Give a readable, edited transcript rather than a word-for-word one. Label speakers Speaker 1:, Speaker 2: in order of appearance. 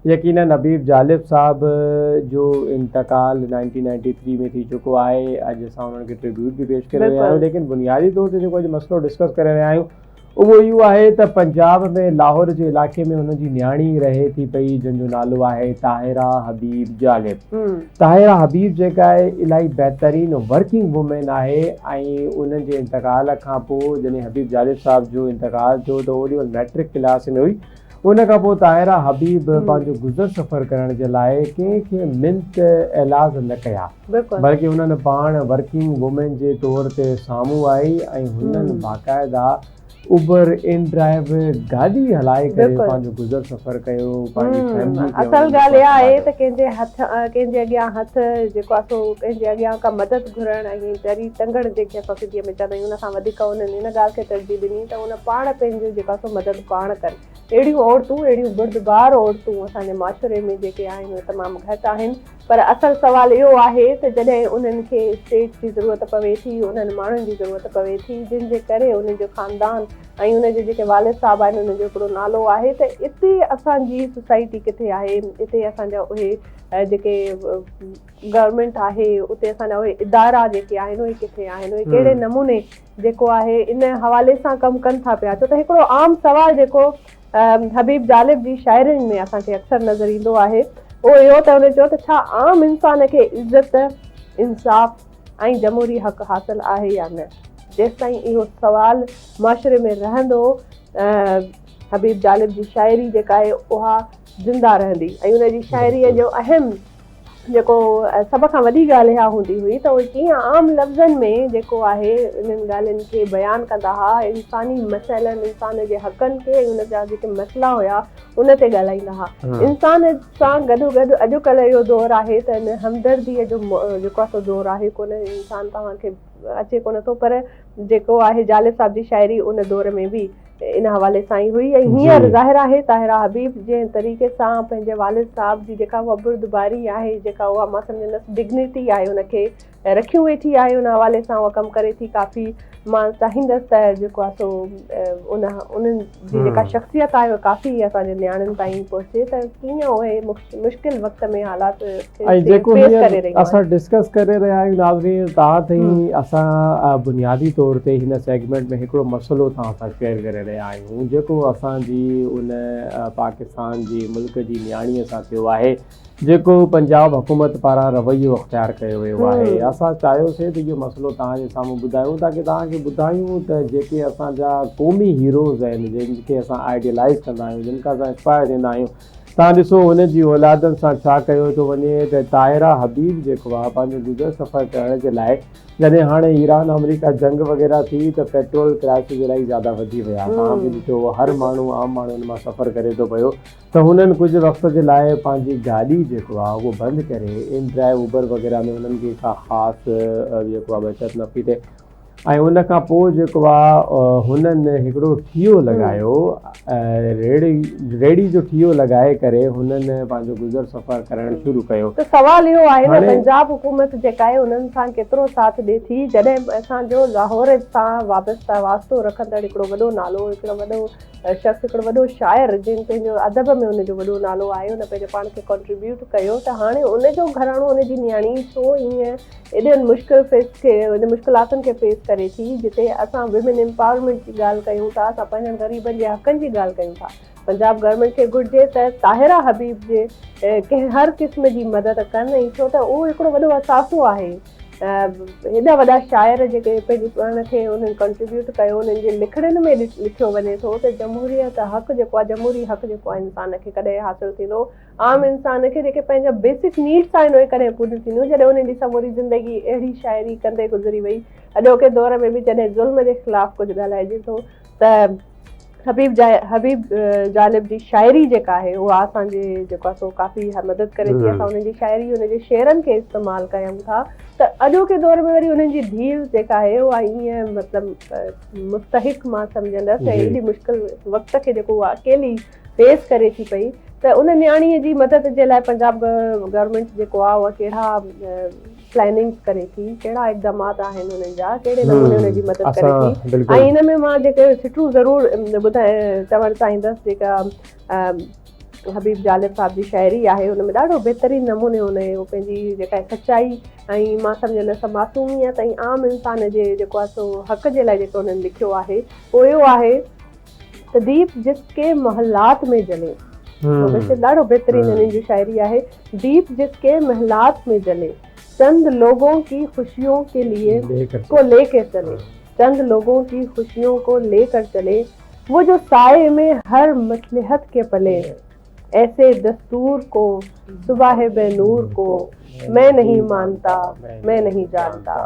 Speaker 1: يقينن حبيب جالب صاحب جو انتقال 1993 ۾ ٿي چڪو آهي. اڄ اسان انهن کي ٽريبيوٽ به پيش ڪري رهيا آهيون، ليڪن بنيادي طور تي جيڪو اڄ مسئلو ڊسڪس ڪري رهيا آهيون اهو اهو آهي ته پنجاب ۾ لاهور جي علائقي ۾ هن جي نياڻي رهي ٿي پئي جنهن جو نالو آهي طاهره حبيب جالب. طاهره حبيب جيڪا آهي الاهي بهترين ورڪنگ وومين آهي ۽ انهن جي انتقال کان پوء جڏهن حبيب جالب صاحب جو انتقال ٿيو ته اوڏي مهل مئٽرڪ ڪلاس ۾ هئي. ان کان پوء طاهره حبيب پنهنجو گذر سفر ڪرڻ جي لاء ڪنهن کي منت ايلاز نه ڪيا بلڪه انهن پاڻ ورڪنگ وومين جي طور تي سامهون آئي ۽ هنن باقاعده اوبر ان ڊرائيو گاڏي هلائي ڪري پنهنجو گذر سفر ڪيو پنهنجي فيملي کي
Speaker 2: اصل ڳالهه اها آهي ته ڪنهن جي هٿ ڪنهن جي اڳيان هٿ جيڪو آهي سو ڪنهن جي اڳيان ڪا مدد گهرڻ ۽ دري ٽنگڻ جنهن کي اسان سنڌيء ۾ چوندا آهيون ان کان وڌيڪ انهن ان ڳالهه کي ترجيح ڏني ته ان پاڻ پنهنجو جيڪو آهي سو مدد پاڻ ڪن. اهڙيون عورتون، اهڙيون بردبار عورتون اسان جي معاشري ۾ جيڪي آهن اهي تمام گهٽ آهن. پر اصل سوال اهو آهي ته جڏهن انهن کي اسٽيٽ جي ضرورت پوي ٿي، انهن ماڻهن جي ضرورت پوي ٿي جن جي ڪري انهن جو خاندان ۽ ان جي جيڪي والد صاحب آهن انهن جو هڪڙو نالو آهي ته اتي اسان جي سوسائٽي ڪٿي آهي، اتي اسان جا اهي جيڪي گورنمينٽ آهي، اتي اسان جا اهي ادارا جيڪي آهن اهي ڪٿي آهن، اهي ڪهڙي نموني جيڪو آهي ان حوالي سان ڪم ڪن ٿا پيا ڇو ته هڪڙو عام سوال جيڪو حبيب جالب جي شاعرين ۾ اسان کي اڪثر نظر ايندو آهي اهو اهو ته هن چيو ته ڇا عام انسان کي عزت، انصاف ۽ جمهوري حق حاصل آهي يا نه؟ جيستائين اهو سوال معاشري ۾ رهندو حبيب جالب جي شاعري جيڪا آهي اها زنده رهندي ۽ ان جي شاعريء جو اهم جيڪو سڀ کان وڏي ڳالهه اها هوندي هئي ته اهي ڪيئن عام لفظن ۾ جيڪو آهي انهن ڳالهين کي بيان ڪندا ها، انساني مسئلن، انسان جي حقن کي ۽ ان جا جيڪي مسئلا هيا ان تي ڳالهائيندا ها. انسان سان گڏوگڏ اڄڪلهه اهو دور آهي ته ان همدرديء جو جيڪو آهي سو دور آهي ڪونه، انسان توهان کي اچي ڪونه ٿو پر جيڪو آهي جالب صاحب جي شاعري ان دور ۾ به ان حوالي سان ئي هئي ۽ هينئر ظاهر آهي طاهره حبيب جنهن طريقي سان پنهنجي والد صاحب جي جيڪا اها بردباري آهي جيڪا اها مان سمجهندس ڊگنيٽي آهي ان کي رکيون ويٺي آهي ان حوالي سان اها ڪم ڪري ٿي ڪافي مان چاهيندس ته جيڪو آهي سو ان انهن جي جيڪا شخصيت آهي اها ڪافي اسان جي نياڻين تائين پهچي ته ڪيئن اهي مشڪل وقت ۾ حالات کي
Speaker 1: ۽ جيڪو
Speaker 2: فيس ڪري
Speaker 1: هينئر
Speaker 2: رهيون آهن.
Speaker 1: اسان ڊسڪس ڪري رهيا آهيون ناظرين توهان تائين اسان بنيادي طور تي هن سيگمينٽ ۾ هڪڙو مسئلو توهان سان شيئر ڪري رهيا آهيون جيڪو اسان جي ان پاڪستان جي ملڪ جي نياڻي سان ٿيو آهي جيڪو پنجاب حڪومت پاران رويو اختيار ڪيو ويو آهي اسان چاهيوسي ته اهو مسئلو توهان جي سامهون ٻڌايون تاڪه توهان کي ٻڌايون ته جيڪي اسان جا قومي هيروز آهن جن کي اسان آئيڊيلائز ڪندا آهيون جن کان اسان انسپائر ٿيندا آهيون توهان ڏسو هن جي اولادن سان ڇا ڪيو ٿو وڃي ته طاهره حبيب جيڪو آهي پنهنجو گذر سفر ڪرڻ جي لاء جڏهن هاڻي ايران آمريڪا جنگ وغيره ٿي ته پيٽرول ڪرائسز الاهي زياده وڌي ويا توهان به ڏٺو هر ماڻهو عام ماڻهو ان مان سفر ڪري ٿو پيو ته هنن ڪجهه وقت جي لاء پنهنجي گاڏي جيڪو آهي اهو بند ڪري ان ڊرائيو اوبر وغيره ۾ هنن کي ڪا خاص جيڪو آهي بچت نه پئي ٿئي ۽ ان کان پوء جيڪو آ هنن هڪڙو ٺيهو لڳايو ريڙهي ريڙهي جو ٺيهو لڳائي ڪري هنن پنهنجو گذر سفر ڪرڻ شروع ڪيو.
Speaker 2: ته سوال اهو آهي نه پنجاب حڪومت جيڪا آهي انهن سان ڪيترو ساٿ ڏي ٿي جڏهن اسان جو لاهور سان وابسته واسطو رکندڙ هڪڙو وڏو نالو هڪڙو وڏو شخص هڪڙو وڏو شاعر جنهن پنهنجو ادب ۾ ان جو وڏو نالو آهي ان پنهنجو پاڻ کي ڪنٽريبيوٽ ڪيو ته هاڻي ان جو گهراڻو ان جي نياڻي ڇو ائين ايڏين مشڪل فيس کي ان مشڪلاتن کي فيس ڪري ٿي جتي اسان ويمن امپاورمينٽ جي ڳالهه ڪيون ٿا اسان پنهنجن غريبن جي حقن جي ڳالهه ڪيون ٿا پنجاب گورنمينٽ کي گهرجي ته طاهره حبيب جي ڪنهن هر قسم جي مدد ڪن ۽ ڇو ته اهو هڪڙو وڏو اثاثو آهي هيڏا وڏا شاعر جيڪي پنهنجي پاڻ کي انهن ڪنٽريبيوٽ ڪيو انهن جي لکڻين ۾ لکيو وڃي ٿو ته جمهوريت حق جيڪو آهي جمهوري حق جيڪو آهي انسان کي ڪڏهن حاصل ٿيندو عام انسان کي جيڪي پنهنجا بيسڪ نيڊس آهن اهي ڪڏهن پوريون ٿينديون جڏهن انهن جي سموري زندگي اهڙي شاعري ڪندي گذري وئي اڄوڪي دور ۾ به جڏهن ظلم جي خلاف ڪجهه ڳالهائجي ٿو ته حبيب جا حبيب جالب جي شاعري جيڪا آهي اها اسان جي جيڪو آهي سو ڪافي مدد ڪري ٿي اسان انهن جي شاعري ان جي شعرن کي استعمال ڪيون ٿا ته اڄوڪي دور ۾ وري انهن جي ڌيء جيڪا آهي اها ائين مطلب مستحق مان سمجهندس ۽ ايڏي مشڪل وقت کي جيڪو اها اڪيلي فيس ڪري ٿي پئي ته ان نياڻي جي مدد جي لاء پنجاب گورنمينٽ جيڪو آهي اها ڪهڙا پلاننگس ڪري ٿي ڪهڙا اقدامات آهن انهن جا ڪهڙي نموني ان جي مدد ڪري ٿي ۽ ان ۾ مان جيڪي سٽون ضرور ٻڌائي چوڻ چاهيندس جيڪا حبيب جالب صاحب جي شاعري آهي ان ۾ ڏاڍو بهترين نموني ان اهو پنهنجي جيڪا سچائي ۽ مان سمجهندس ته معصوميت ۽ عام انسان جي جيڪو آهي سو حق جي لاء جيڪو انهن لکيو آهي اهو اهو آهي ته ديپ جس ڪي محلات ۾ جلي مبشر ڏاڍو بهترين انهن جي شاعري آهي ديپ جس ڪي محلات ۾ جلي چند لوگون ڪي خوشيون ڪي ليي ڪو لي ڪر چلي چند لوگون ڪي خوشيون ڪو لي ڪر چلي وو جو سائي ۾ هر مصلحت ڪي پلي ايسي دستور ڪو صبح بي نور ڪو مين نهين مانتا مين نهين جانتا.